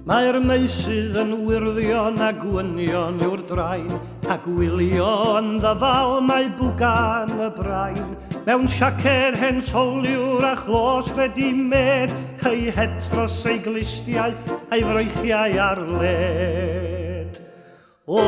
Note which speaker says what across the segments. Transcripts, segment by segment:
Speaker 1: Mae'r meysydd yn wyrddion a gwynion yw'r drain, a gwylio yn ddyfal mae bwgan y brain. Mewn siaced hen soliwr a chlos ready-made, ei het dros ei glustiau a'i freichiau ar led. O,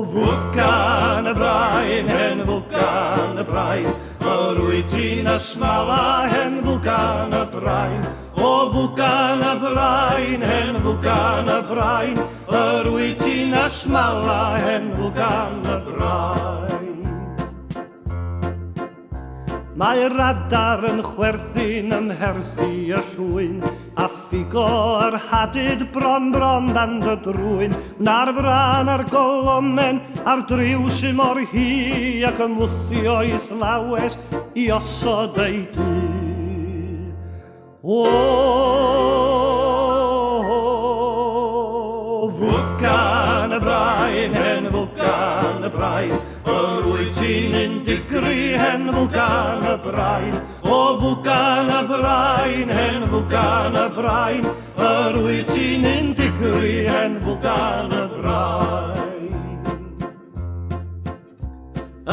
Speaker 1: fwgan y brain, hen fwgan y brain, yr wyt ti'n ysmala, hen fwgan y brain. O, fwgan y brain, hen fwgan y brain, yr wyt ti'n ysmala, hen fwgan y brain. Mae'r adar yn chwerthin ym mherthi y llwyn, a ffigo yr hadyd bron bron dan dy drwyn, na'r fran a'r golomen a'r dryw sy mor hi ac ymwthio i'th lawes i osod ei dŷ. O, fwgan y brain, hen fwgan y brain, yr wyt ti'n un digri, hen fwgan y brain. O, fwgan y brain, hen fwgan y brain, yr wyt ti'n un digri, hen fwgan y brain.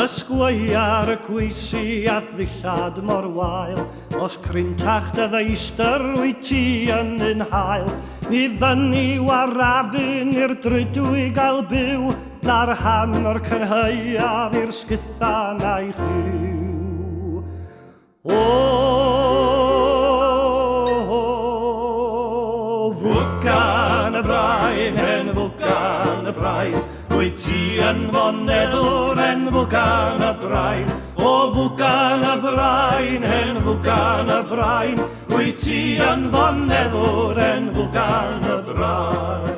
Speaker 1: Ysgweiar y cwysi a ddillad mor wael, os crintach dy feistr wyt ti yn un hael. Ni fyny warafun i'r drudwy gael byw, na'r han o'r cynhaeaf i'r sguthan a'i chyw. O, fwgan y brain, hen fwgan y brain, wyt ti yn foneddwr, hen fwgan y brain. O, fwgan y brain, hen fwgan y brain, wyt ti yn foneddwr, hen fwgan y brain.